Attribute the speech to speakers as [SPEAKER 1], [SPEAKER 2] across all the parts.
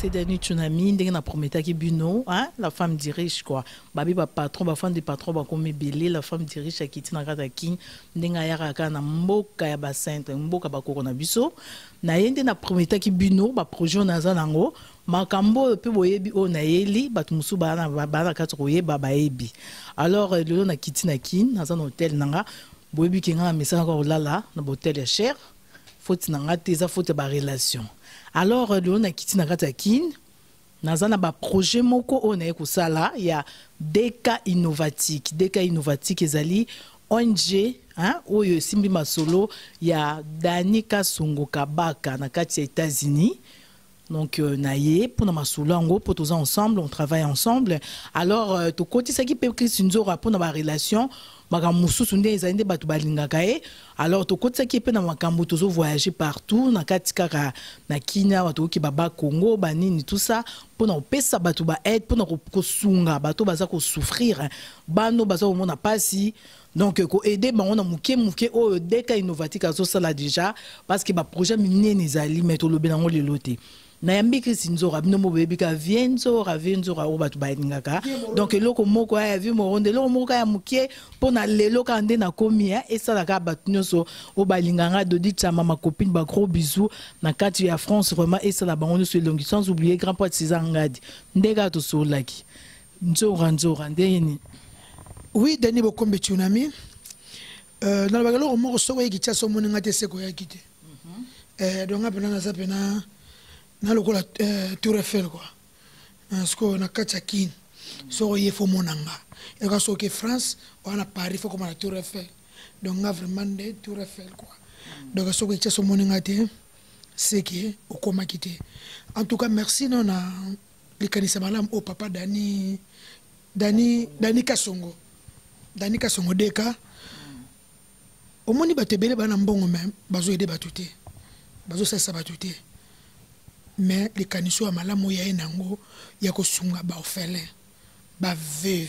[SPEAKER 1] C'est Dani Tsunami, ndenge na prometaki bino, hein, la femme dirige quoi. Babi ba patron, ba femme des patrons ba komi belé, la femme dirige akiti na kata king, ndenge ayaka kaka na mboka ya ba sainte, mboka ba koko na biso. Na ye nde na prometaki bino ba projet naza nango, makambo oyo mpe boyebi oyo nayeli bato mosusu baa na kati koyeba bayebi. Alors lelo nakiti na Kin, naza na hôtel na nga, boyebi ke nga na mesanaka kolala na ba hôtel ya cher. Faute na nga te, eza faute ya barelation. Alors lelo nakiti na kati ya Kin, naza na baprojet moko oyo naye kosala ya DK Innovatique. DK Innovatique ezali ONG, hein, oyo esimbi masolo ya Dani Kasongo Kabaka na kati ya États-Unis. Donc na ye mpona masolo yango, mpo toza ensemble, on travaille ensemble. Alors tokotisaki mpe Chris Nzora mpona barelation, makambo mosusu nde ezali nde bato balingaka ye. Alors tokotisaki ye mpe na makambo, tozovoyage partout na kati kaka na Kini awa, tokoki baba Congo banini, tout ça mpona kopesa bato baaide, mpona kosunga bato baza kosouffrir, bano baza komona mpasi. Donc koaider bango na moke moke oyo DK Innovatique azosala déjà, parce que baprojet minene ezali, mais tolobi nango lelo te. Nayambi Chris Nzora, bino mo boyebi ka vie Nzora, vie Nzora oyo bato balingaka. Donc eloko moko ya vie Moronde, eloko moko ya moke mpo na lelo kaka nde nakomi esalaka bato nyonso oyo balinganga, Dodi Tsama, ma copine, ba gros bisous na kati ya France, vraiment esala bango nyonso elongi, sans oublier grand pote César Ngadi. Nde kaka tosololaki. Nzora, Nzora, ndenge nini?
[SPEAKER 2] Oui, Dani Bokombe Tsunami, nalobaka eloko moko: soki oyeki tia so omoni nga te, seko oyaki te. Donc nga mpena naza mpena na lokola Tour Eiffel quoi. Sikoyo na kati ya Kine, soki oye fo mona nga eka, soki France oya na Paris fo koma na Tour Eiffel. Donc nga vraiment nde Tour Eiffel quoi. Donc soki oyetia so omoni nga te, seke okomaki te. En tout cas, merci no na likanisa malamu oyo papa Dani Kasongo, Dani Kasongo Deka. Omoni bato ebele baa na mbongo, me bazoaider bato te, bazosalisa bato te. Mais likanisi oyo ya malamu oyo ya ye nango ya kosunga baorphelin, baveuve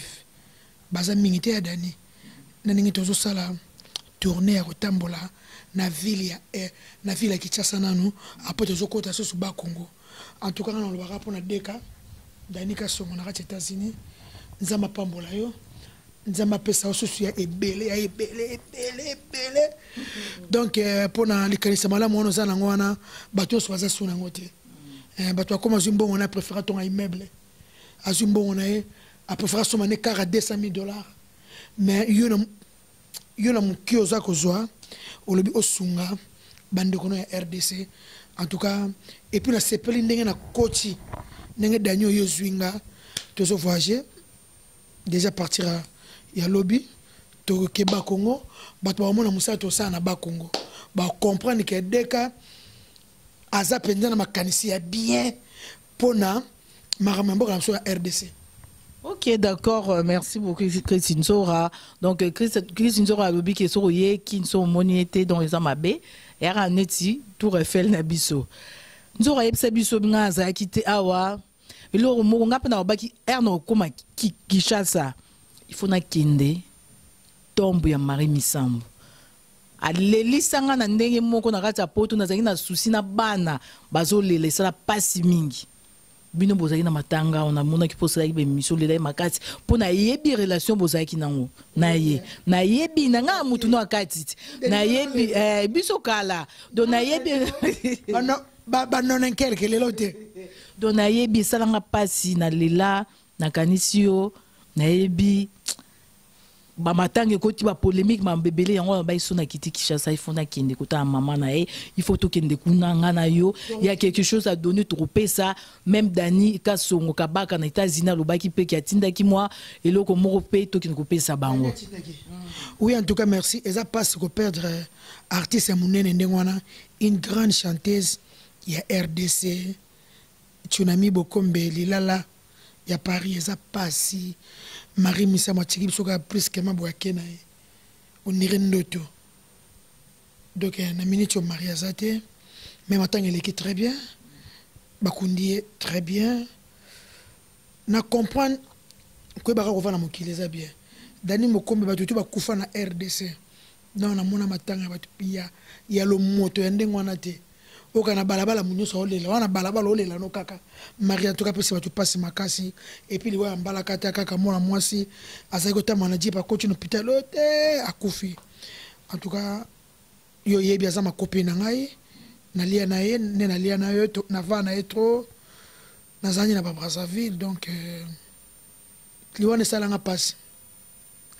[SPEAKER 2] baza mingi te ya Dani, na ndenge tozosala tournée ya kotambola na ville ya Kinshasa nanu, après tozokota susu Bakongo. En tout cas, nga nalobaka mpona Deka Dani Kasongo na kati ya États-Unis, Nzambe apambola yo, Nzambe apesa yo susu ya ebele, ya ebele, ebele, ebele. Donc mpona likanisa malamu wana oza nango wana, bato nyonso baza su nango te. Bato akoma azwi mbongo na apréférer atonga immeuble, azwi mbongo na ye apréférer asomba ne kaka 200 000 $. Mais yo na moki oza kozwa, olobi osunga bandeko no ya RDC. En tout cas, et puis nasepeli ndenge na koti, ndenge Dani oyo ozwi nga, tozo voyager déjà partir ya lobi, toke Bakongo. Bato bakomona mosala tosala na Bakongo, bacomprendre ke Deka aza mpenza na makanisi ya bien mpona makambo ya mboka na biso ya RDC.
[SPEAKER 1] Ok, d'accord. Merci beaucoup, Chris Nzora. Donc, Chris Nzora alobi ke soki oyeki nso omoni ete donc eza mabe, eyaka neti Tour Eiffel na biso. Nzora ayebisa biso nga azalaki te awa. Eloko moko nga mpe na lobaki ere na okóma Kinshasa, il faut nakende tombe ya Marie Misambo. Alelisanga na ndenge moko na kati ya Poto, nazalaki na susi na bana bazolela, esala pasi mingi. Bino bozalaki na matanga awa, namonaki mpo osalaki baémission, olela ye makasi mpo nayebi relation bozalaki nango na ye. Nayebi na ngai mutu no akati ti nayebi biso kala, donc nayebi.
[SPEAKER 2] Banona kelke lelo te.
[SPEAKER 1] Donc nayebi esalanga mpasi, nalela, nakanisi yo, nayebi bamatanga ekoti, bapolémique mabebele yango wana. Bai so nakiti Kinshasa, il faut nakende kotala mama na ye, il faut tokende kuna nga na yo, ya quelque chose à donner, tokopesa. Même Dani Kasongo Kabaka na États-Unis alobaki mpe ki atindaki mwa eloko moko mpe tokende kopesa bango.
[SPEAKER 2] Oui, en tout cas merci. Eza mpasi koperdre artiste ya monene ndenge wana, une grande chanteuse ya RDC, Tsunami Bokombe Lilala ya Paris. Eza pasi, Marie Misamu atiki biso kaka plus kema boye, ake na ye onire ndoto. Donc na minute oyo Marie aza te, mais matanga eleki très bien, bakundi ye très bien. Na comprendre koyebaka kovanda mokili eza bien. Dani Mokombe, bato to bakufa na RDC, donc namona matanga ya bato ya lomoto ya ndenge wana te. Oyoka na balabala moto nyonso aolela wana, balabala olela no kaka Marie. En tout cas, apesi bato mpasi makasi. Et puis liwa ya mbalaka te, kaka mwana mwasi azalaki kotambola na jeep, akoti na hôpital oyo te, akufi. En tout cas, yo oyebi, aza makopi na ngai, nalia na ye nde nalia na yo, navaa na ye trop, nazalaki na baBrazzaville. Donc liwana esalanga mpasi,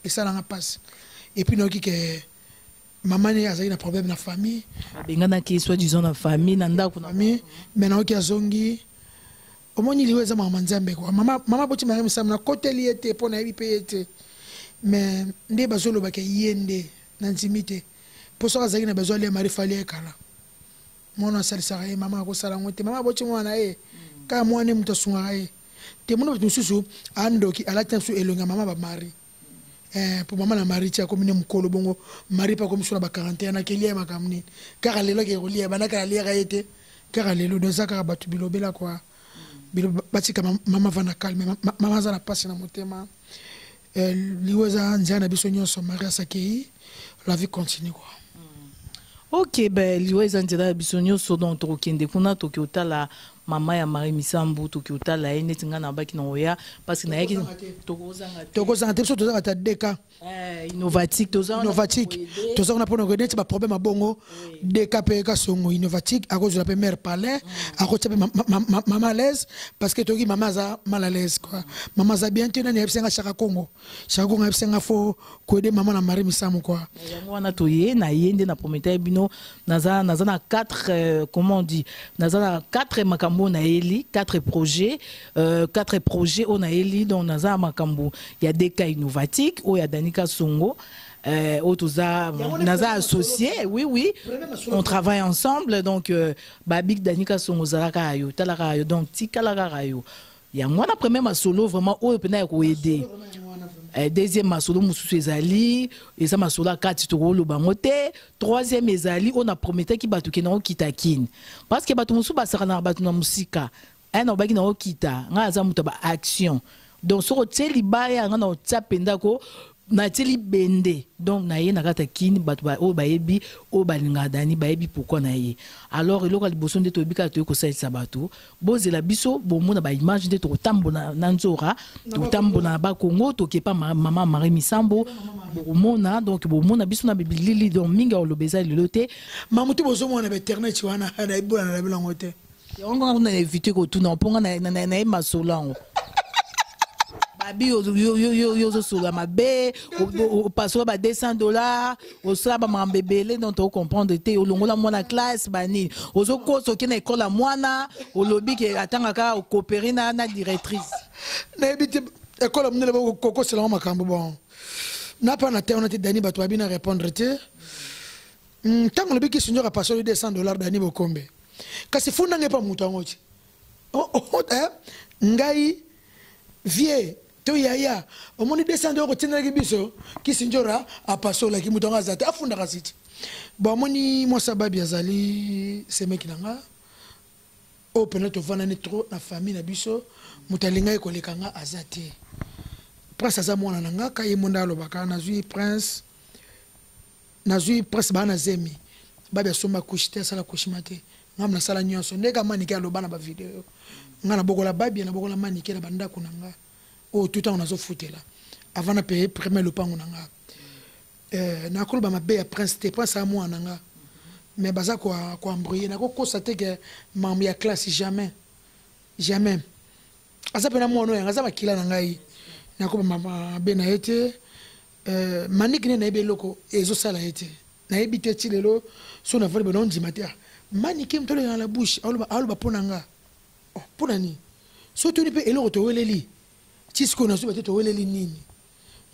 [SPEAKER 2] esalanga mpasi. Et puis nayoki ke mama ne azalaki na problème na famille.
[SPEAKER 1] Babenganaki soi disant na famille, na ndako na
[SPEAKER 2] famille, mais nayoki azongi. Omoni, liwa eza makambo Nzambe kwa. Mama, mama boti Marie Misamu, nakoteli ye te mpo nayebi mpe ye te, mais nde bazolobaka ye nde nandimi te, mpo soki azalaki na besoin alia Marie, fali ekala mwana asalisaka ye. Mama akosala yango te. Mama aboti mwana na ye kaka, mwana ye moto asungaka ye te. Mona bato mosusu andoki, alati na biso elongi ya mama bamarie, mpo mama na Marie ti akomi ne mokolo bongo, Marie mpe akomi so na ba 41, akelia ye makambo nini? Kaka lelo ake kolia, bandaka aliaka ye te, kaka lelo. Donc eza kaka bato bilobela kwa batika mama vanda calme. Mama aza na mpasi na motema. Liwa eza nzela na biso nyonso. Marie asakei, la vie continue quoi.
[SPEAKER 1] Ok, ben liwa eza nzela ya biso nyonso. Donc tokokende kuna, toki otala mama ya Marie Misambu, toki otala ye neti ngai nabaki na oya, parce que nayaki tokozanga
[SPEAKER 2] te. Tokozanga te, biso tozanga ta deka.
[SPEAKER 1] Innovatique, toza
[SPEAKER 2] Innovatique, toza kuna mpona neti baproblème ya bongo. Deka mpe Kasongo Innovatique akozwela mpe mare palin, akotia mpe mama à l'aise, parce que toyoki mama aza mal à l'aise quoi. Mama aza bien te. Nani ayebisi nga? Chaka Congo, Chaka Congo ayebisi nga faut koaider mama na Marie Misamu quoi.
[SPEAKER 1] Yango wana toye na ye nde na prometa ye bino. Naza na 4, comment on dit, naza na 4 makambo oyo nayeli, 4 projets, 4 projets oyo nayeli. Donc naza na makambo ya DK Innovatique, oyo ya Danika Songo, oyo toza, naza associé. Oui, on travaille ensemble. Donc babik Danika Songo, ozalaka yo, talaka yo, donc tikala kaka yo. Yango wana premier masolo vraiment oyo mpena ya koaider. Deuxième masolo mosusu ezali, eza masolo ya kati, tokoloba yango te. Troisième ezali oyo naprometaki bato ke naokita Kini, parce que bato mosusu basakanaka bato na mosika. Aya na obaki naokita, ngai aza moto ya baaction. Donc soki otie libaya, ngai na otia mpenza ko natie libende. Donc na ye na kati ya Kini, bato oyo bayebi, oyo balingaka Dani bayebi pourquoi na ye. Alors eloko ya liboso nde toyebi kaka, toyei kosalisa bato. Bozela biso, bomona baimage nde tokotambola na nzora, tokotambola na Bakongo, tokepa mama Marie Misambo, bokomona. Donc bomona biso na bilili. Donc mingi ya koloba eza lelo te.
[SPEAKER 2] Mamutu bozomona bainternet wana, nayebi na yango te.
[SPEAKER 1] Yango nga kuna na éviter kotuna, mpo nga naye masolo yango. Babi yo ozosola mabe, opasola ba 200 $, osala bamakambo ebele. Donc tocomprendre te. Olongola mwana classe, banini, ozokosa, oke na ekole ya mwana, olobi ke atangaka, okopere na directrice.
[SPEAKER 2] Nayebi te ekole monene bokokoselango makambo. Bon, napa na te wana te. Dani, bato babi na répondre te. Ntango olobi kisinjoka pasoli 200 $, Dani Bokombe, kasi funda ngai mpa moto yango ti. Oh, ngai vie to yaya, omoni 200 $ kotindelaki biso, kisinjora apasolaki moto yango aza te, afundaka siti. Bon, amoni mwasi ababi azali semeki na nga oyo mpena tovandani trop na famille na biso. Moto alingaki koleka nga aza te. Prince aza mwana na nga, ka ye monda alobaka nazwi Prince, nazwi Prince baa na zemi. Babi asomba couche te, asala couchement te, ngai nasala nyonso. Ndenge Manike aloba na bavideo, ngai nabokola Babia, nabokola Manike na bandako na nga oyo tu ntango nazofutela avant na paye premier lopango na nga. Nakoloba mabe ya Prince te, Prince aya mwana na nga, mais baza koembrouiller. Nakokosa te ke mambo ya classe, jamais, jamais. Aza mpena mwana oyo yanga, aza makila na ngai, nakoba mabe na ye te. Maniki nde nayebi eloko ezosala ye te, nayebi te ti lelo. So navandi bona ondima te. Maniki moto oleka na bouche, aloba mpo na nga. Mpo na nini? So tuni mpe eloko toweleli ti sikoyo, nazoba te toweleli nini.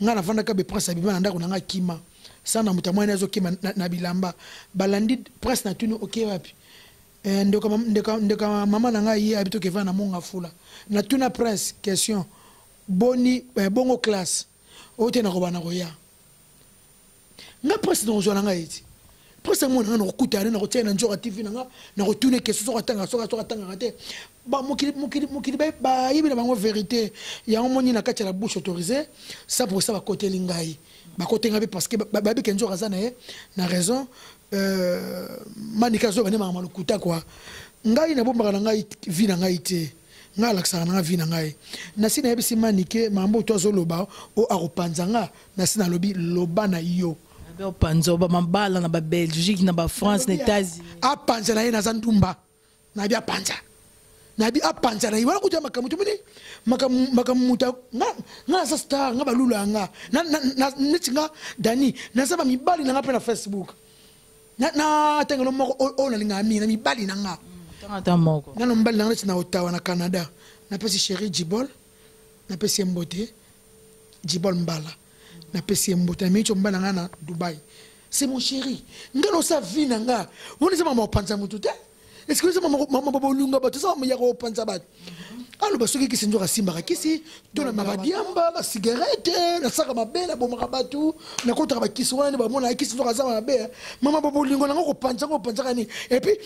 [SPEAKER 2] Ngai navandaka be, Prince abima na ndako na ngai, akima sa na moto amwani, azokima na bilamba. Balandi Prince, na tuni: "Oke wapi?" Ndeko mama na ngai ye abi tokeva na Monga Fula. Natuna Prince question: "Boni bongo classe oyo te?" Nakoba na koya nga Prince, nakozwa na ngai eti Prince amona nga, nakokutana nakotia na Nzoka TV na nga, nakotuna question soki atangaka, soki atangaka te. Mokili bayebi na bango vérité. Yango moni na kati ya la bouche autorisée, ça pour ça bakoteli ngai, bakoteli ngai mpe parce que bayebi ke Nzoka aza na ye na raison. euh, Manika azoba nde makambo lokuta kua. Ngai nabombaka na ngai vie na ngai te, ngai alakisaka na ngai vie na ngai. Nasi nayebisi Manike makambo oyo to azoloba o akopanza nga. Nasi nalobi loba na yo.
[SPEAKER 1] Abe opanza ba mabala na ba Belgique, na ba France, na États-Unis.
[SPEAKER 2] Apanza na ye, naza ndumba. Nayebi apanza, nayebi apanza na ye wana kuta makambo tomoni makambo moto. Nga naza star, nga balula ya nga neti nga Dani, naza bamibali na nga mpe na Facebook natangelo moko oyo nalingaka mingi na mibali na nga.
[SPEAKER 1] Ata moko.
[SPEAKER 2] Nano mobali na nga neti na Ottawa na Canada, napesi chéri Jibol, napesi ye mbote, Jibol Mbala, napesi ye mbote. Na miniti mobali na nga na Dubai, c'est mon chéri. Nga nosa vie na nga wana eza mama opanza motu te. Est ce que eza mama bolingo bato, eza mama ya kopanza bato? Aloba soki kisi nzoka asimbaka kisi to namaka diamba, basigarete, nasaka mabe, nabomaka bato, nakotaka bakisi wana nde bamonaka kisi nzoka aza mabe. Mama babolingo nango kopanza ngo kopanzaka nini? Et puis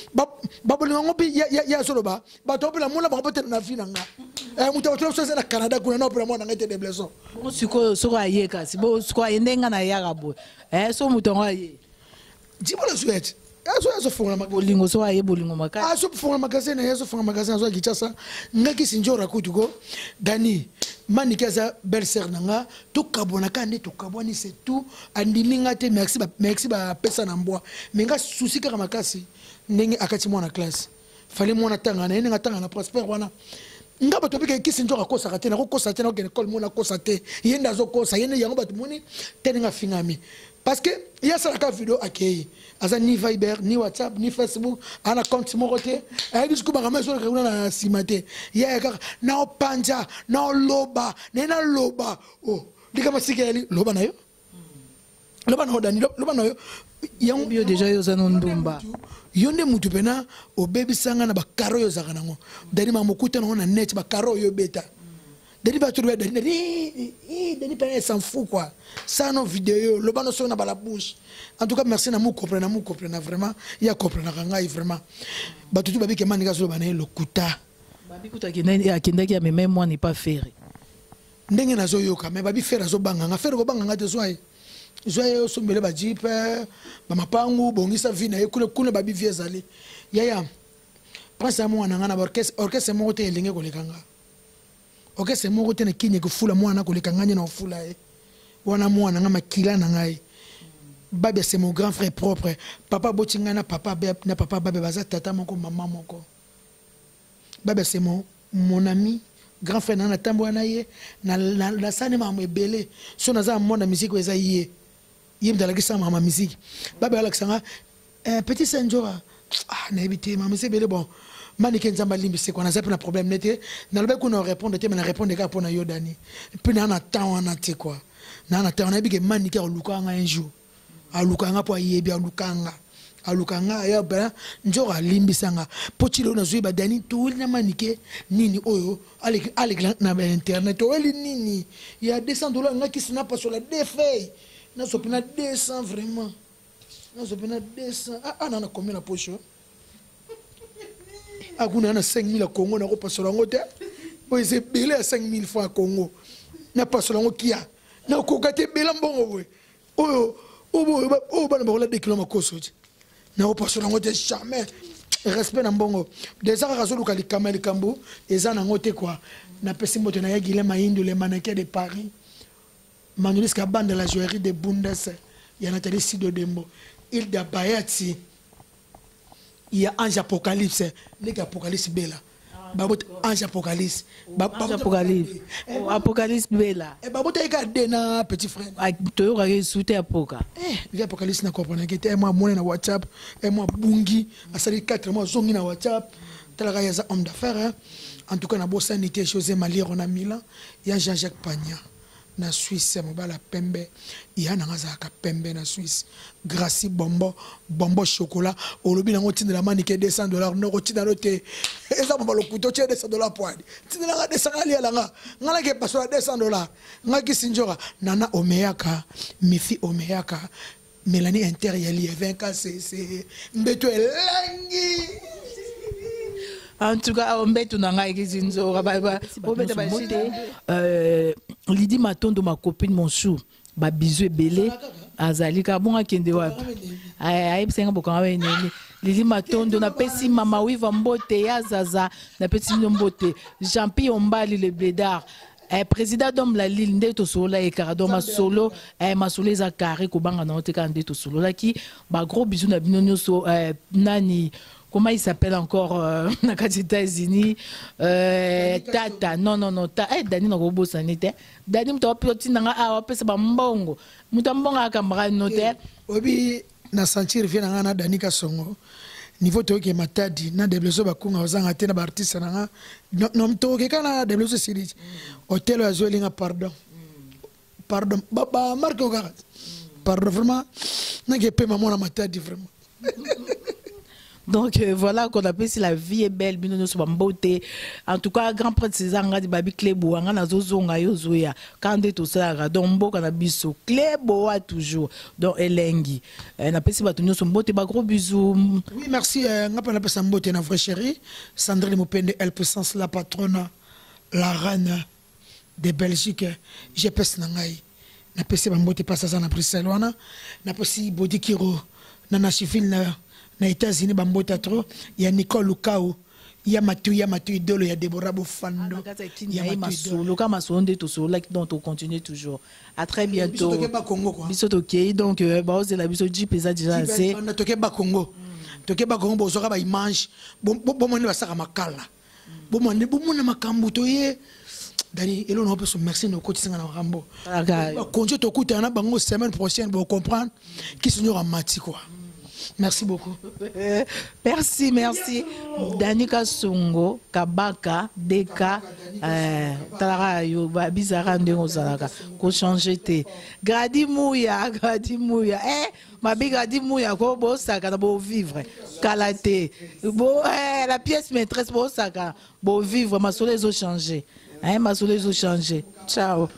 [SPEAKER 2] babolingo yango mpe ye azoloba bato mpe namona bango mpe te na vie na nga. Moto bato nyonso eza na Canada kuna na mpe namona ngai te de blason.
[SPEAKER 1] Bongo sikoyo soki aye, kasi bo sikoyo aye ndenge nga nayaka boye, so moto yango aye.
[SPEAKER 2] Jibola zuete azofongola
[SPEAKER 1] bolingo, soki aye bolingo makasi.
[SPEAKER 2] Azofongola magasin na ye, azofongola magasin, azwa Kinshasa. Nga kisi njora kutu ko Dani Maniki aza belle sœur na nga, tokabwanaka nde tokabwani, c'est tout. Andimi nga te, merci, merci, bapesa na mbwa. Mais nga susi kaka makasi ndenge akati mwana classe, fallait mwana tanga na ye ndenge atanga na Prosper wana. Nga bato bike kisi nzoka akosaka te, nakokosa te, nakokende ekole, mona akosa te, ye nde azokosa ye nde yango bato moni te ndenge afingami, parce que ye asalaka video, akei aza ni Viber, ni WhatsApp, ni Facebook, ana compte moko te, ayebi sikoyo makambo ezoleka kuna na nsima te. Ye aya kaka na opanza na oloba na ye, naloba o likambo sika yali loba na yo, loba na yo Dani, loba na yo.
[SPEAKER 1] Yango yo déjà yo oza no ndumba.
[SPEAKER 2] Yo nde mutu mpena obebisanga na bakaro oyo ozalaka nango Dani, makambo okuta nango na net, bakaro oyo obeta Dani, bato loba Dani, Dani, Dani mpena s'en fout quoi. Ça no video loba no soki na bala bouche. En tout cas merci na mu comprendre, na mu comprendre vraiment, ya comprenaka ngai vraiment. Bato tu babike Manika azoloba na ye lokuta.
[SPEAKER 1] Babi kutu akendaki, amema mwana epa Ferre.
[SPEAKER 2] Ndenge nazoyoka me babi Ferre azobanga nga. Ferre kobanga nga te, zwa ye, zwa ye, osombele bajeep, bamapangu, bongisa vie na ye kuna kuna. Babi vie ezali yaya Prince ya mwana nga na baorchestre, orchestre moko te elingi koleka nga, orchestre moko te na kini ekofula mwana koleka nga nde na ofula ye wana. Mwana nga, makila na ngai, Babia c'est mon grand frère propre. Papa aboti ngai na papa na papa Babia baza tata moko, mama moko. Babia c'est mon ami, grand frère na nga, natambola na ye, nasani makambo ebele. So naza na monde ya musique oyo eza ye, ye moto alakisanga makambo ya musique. Babia alakisa nga petit Senjora. Ah, nayebi te, makambo eza ebele. Bon, Manike, Nzambe alimbisi kwa, naza mpe na problème nete nalobaki kuna répondre te, mais na répondre kaka mpo na yo Dani, mpe naa na temps wana te quoi, naa na temps. Nayebi ke Manike akoluka nga un jour, aluka nga mpo ayebi, aluka nga, aluka nga aya bana nzoko alimbisa nga mpo ti lelo nazwi badani. Toweli na Manike nini oyo aleki na bainternet? Toweli nini ya 200 $? Nga kisi napasola deux feuilles, nazwa mpena 200, vraiment nazwa mpena 200. Ah, ah, na combien na poche akuna na 5000 ya Congo, nakopasola yango te. Oyo eza ebele ya 5000 francs ya Congo, napasola yango kia nakoka te, ebela mbongo boye oyo oyo bana bakola 2 kilo makoso te, nakopasola yango te jamais. Respect na mbongo deja kaka azoluka likambo ya likambo eza nango te quoi. Napesi mbote na ya Guilem Maindu, le mannequin de Paris, Manulis Kabanda, la joaillerie de Bundes ya Nathalie Sido Dembo, Hilda Bayati ya Ange Apocalypse, ndenge Apocalypse Bela babota Ange Apocalypse.
[SPEAKER 1] Ange Apocalypse, Apocalypse Bela.
[SPEAKER 2] Babotaki kaka de na petit frère.
[SPEAKER 1] Toyokaki esu te apoka.
[SPEAKER 2] Vie Apocalypse na comprenaki te. Mwa amoni na WhatsApp, mwa bungi asali 4 mois, azongi na WhatsApp, talaka ye aza homme d'affaires. En tout cas nabosani te José Maliro na Milan, ya Jean-Jacques Pagna na Suisse, mobala pembe ya nanga azalaka pembe na Suisse, Gracie Bombo Bombo Chocolat. Olobi nango otindela Manike 200 $, noko otinda no te, eza bomba lokuta. Otie 200 $ poadi, tindelanga 200, nga aliala nga, nga nake pasola 200 $. Nga kisi nzoka nana omeyaka mifi, omeyaka Mélanie Inter ya Lievin KCC, mbeto elengi.
[SPEAKER 1] En tout cas mbeto na ngai kisi nzoka obeta bashite. Lidi Matondo, ma copine, mon chou, babisous ebele. Azali kaka bongo, akende wapi? Ayebisa nga bokanga enemi. Lili Matondo, napesi mama Wiva mbote, ya Zaza, napesi bino mbote. Jean-Pi Ombali le blédard. Président d'homme la Lille nde tosolola ye kaka. Donc masolo masolo eza carré, kobanga na yo te, kaka nde tosololaki. Bagros bisous na bino nyonso. Nani, comment il s'appelle encore, na kati États-Unis, tata, non non non, ta, Dani, nakobosani te. Dani, moto api otindanga awa, apesa bambongo, moto ambongo akambaka no te.
[SPEAKER 2] Oyebi, na sentir vie na ngai na Dani Kasongo, niveau toyoke Matadi na Debleso, bakunga ozanga te na baartiste na nga. Tokoke kaka na Debleso, esili hotel oyo azoelinga. Pardon, pardon, bamarke oyo kaka, pardon, vraiment nake epema mwana Matadi, vraiment.
[SPEAKER 1] Donc voilà qu'on appelle si la vie est belle. Bino nyonso bambote. En tout cas, grand prêtre César Ngadi babi Cleboa, nga nazozonga, yo zoya quand nde tosalaka. Donc mboka na biso, Cleboa toujours. Donc elengi, napesi bato nyonso mbote, bagros bisous.
[SPEAKER 2] Oui, merci. Nga mpe napesa mbote na vraie chérie Sandrine Mopende, elle puissance, la patronne, la reine de Belgique, GPS na ngai. Napesi bambote mpasi aza na Bruxelles wana. Napesi Bodi Kiro na Nashville na États-Unis bambote trop, ya Nicole Lukau, ya Matu, ya Matu Idolo, ya Debora Bofando.
[SPEAKER 1] Ya masolo ka masolo nde tosololaki. Donc tocontinue toujours, à très bientôt.
[SPEAKER 2] Congo quoi.
[SPEAKER 1] Biso tokei, donc baozela biso, jeep eza déjà
[SPEAKER 2] se. Tokeba Congo, tokeba Congo, bozwaka baimage, bomoni basaka makala, bomoni, bomona makambo toye. Dani elo na opeso merci na okotisanga na makambo. Bakonzi tokutana na bango semaine prochaine, bocomprendre kisi nyoko amati quoi. Merci beaucoup.
[SPEAKER 1] Merci, merci. Dani Kasongo Kabaka Deka, talaka yo bizarre ndenge ozalaka, kochange te. Gradi Muya, Gradi Muya, mabi Gradi Muya ko bosaka na bovivre kala te bo, la pièce maîtresse, bosaka bovivre, masolo ezochange, masolo ezochange. Ciao.